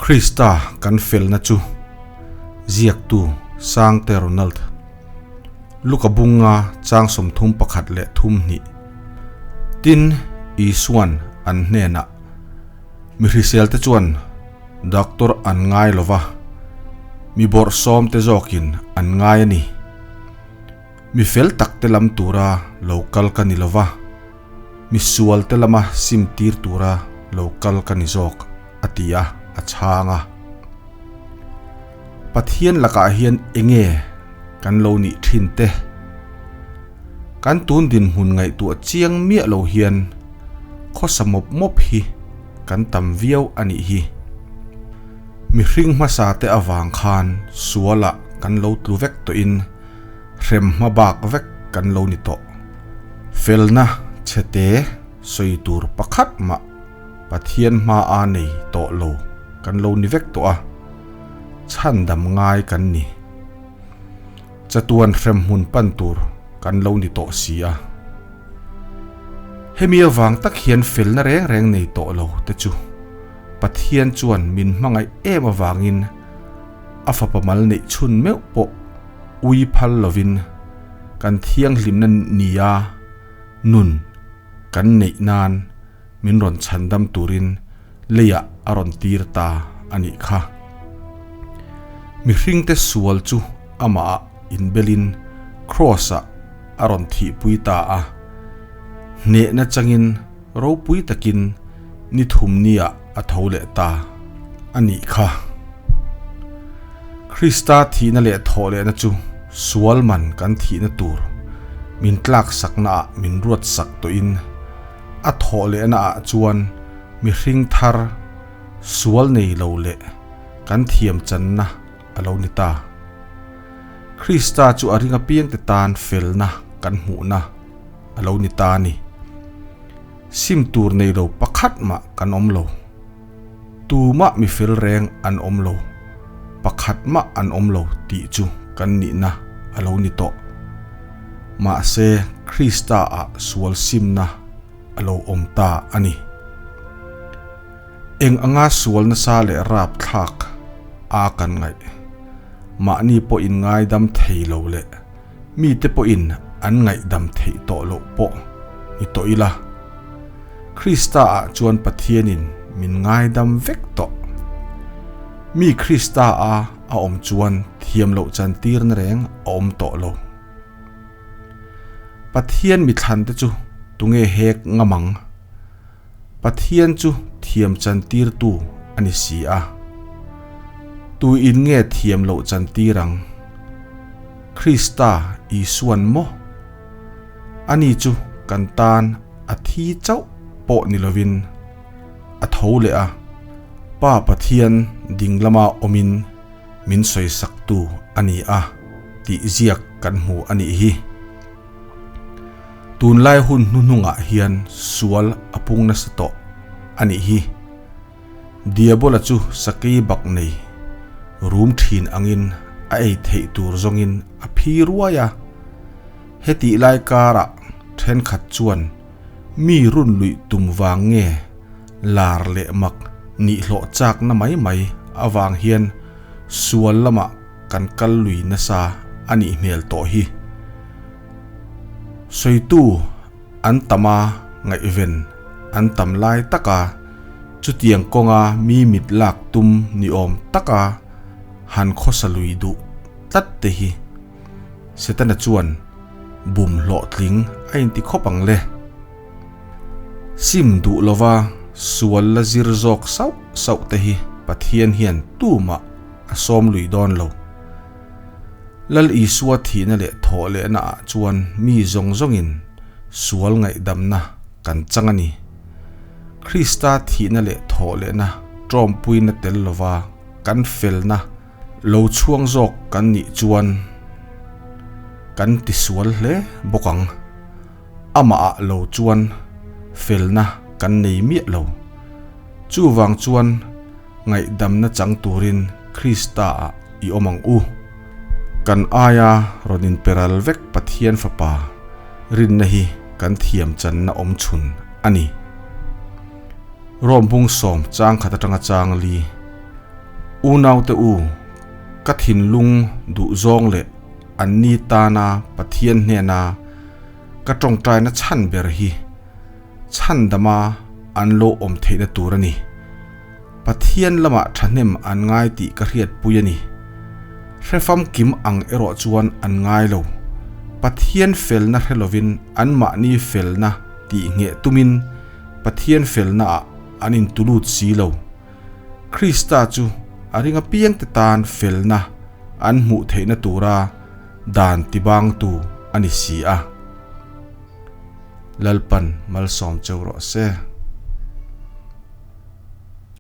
Krista kan felna chu ziaktu Sangte Ronald Luka bunga chang 31 leh 32. Tin, Isuan an hnenah, Mi hriselte chuan doctor an ngai lo va, mi bawrhsawmte zawkin an ngai a ni. Mi fel takte lam tura lo kal ka ni lo va, mi sualte lama sim tir tura lo kal ka ni zawk, a ti a, a chhang a. Pathian lakah hian enge kan lo nih thin te? Kan tun dinhmun ngaihtuah chiang miah lo hian khawsa mawp mawp hi kan tam viau a nih hi. Mihring hmasa te avang khan sualah kan lo tlu vek tawhin hrem hma bak vek kan lo ni tawh. Felna chhete sawi tur pakhat mah Pathian hma a nei tawh lo kan lo ni vek tawh a, chhandam ngai kan ni. Chatuan hremhmun pan tur kan lo ni tawh si a. Hemi avang tak hian felna reng reng nei tawh lo te chu Pathian chuan min hmangaih em avangin a fapa mal neih chhun meuh pawh ui phal lovin kan thianghlimna nia nun kan neih nan min rawn chhandam turin leiah a rawn tir ta a nih kha. Mihringte sual chu amahah inbelin Kraws-ah a rawn thihpui ta a, hnehna changin ropui takin ni thumniah a tho leh ta a nih kha. Krista thihna leh thawh lehna chu sual man kan thihna tur min tlaksaknaah min ruatsak tawhin a thawh lehnaah chuan mihring thar sual nei lo leh kan thiam channa a lo ni ta. Krista chu a ring apiangte tan felna kan hmuhna a lo ni ta a ni. Sim tur nei lo pakhat mah kan awm lo. Tumah mi fel reng an awm lo, pakhat mah an awm lo tih chu kan nihna a lo ni tawh. Mahse, Krista-ah sual simna a lo awm ta a ni. Eng anga sual nasa leh rapthlak a kan ngaih? Mahni pawhin ngaidam thei lo leh mite pawhin an ngaihdam theih tawh loh pawh ni tawh ila. Krista-ah chuan Pathianin min ngaidam vek tawh. Mi Krista-a a awm chuan thiam loh chantirna reng a awm tawh lo. Pathian mithlante chu tunge hek ngam ang? Pathian chu thiam chantirtu a ni si a. Tuin nge thiam loh chantir ang? Krista Isuan maw? Ani chu kan tan a thi chauh pawh ni lovin a tho leh a, Pa Pathian ding lama awmin min sawisaktu a ni a tih ziak kan hmu a nih hi. Tunlai hun hnuhnungah hian sual a pung nasa tawh a nih hi. Diabola chu sakei bak nei rum thin angin a ei theih tur zawngin a phi ruai a. Hetih lai karah thenkhat chuan mi run luih tum vang nge lar leh mak nihhlawh chakna mai mai avang hian sual lamah kan kal lui nasa a nih hmel tawh hi. Sawitu an tam a, ngaihven an tam lai taka chutiang kawnga mi mit lak tum ni awm taka han khawsa lui duh tlat te hi Setana chuan bum hlawhtling a inti khawp ang le. Sim duh lova sual la zir zawk sauh sauh te hi Pathian hian tumah a sawm lui dawn lo. Lal Isua thihna leh thawh lehna ah chuan mi zawng zawngin sual ngaihdamna kan chang a ni. Krista thihna leh thawh lehna tawmpuina tel lova kan felna Lo chhuang zawk kan nih chuan kan tisual hle bawk ang. Amah ah lo chuan felna kan nei miah lo. Chuvang chuan ngaihdamna chang turin Krista ah i awm ang u. Kan aia rawn inperal vek Pathian Fapa rinna hi kan thiam channa awm chhun a ni. Rom bung sawm chang khat atanga chang li. Unaute u, ka thinlung duhzawng leh anni tana Pathian hnena ka tawngtaina chhan ber hi chhandama an lo awm theihna tur a ni. Pathian lamah thahnem an ngai tih ka hriatpui a ni. Hre famkim ang erawh chuan an ngai lo. Pathian felna hre lovin anmahni felna tih ngheh tumin Pathian felnaah an intulut si lo. Krista chu a ring apiangte tan felna an hmuh theihna tura dan tibangtu a ni si a. Lalpan malsawm cheu rawh se.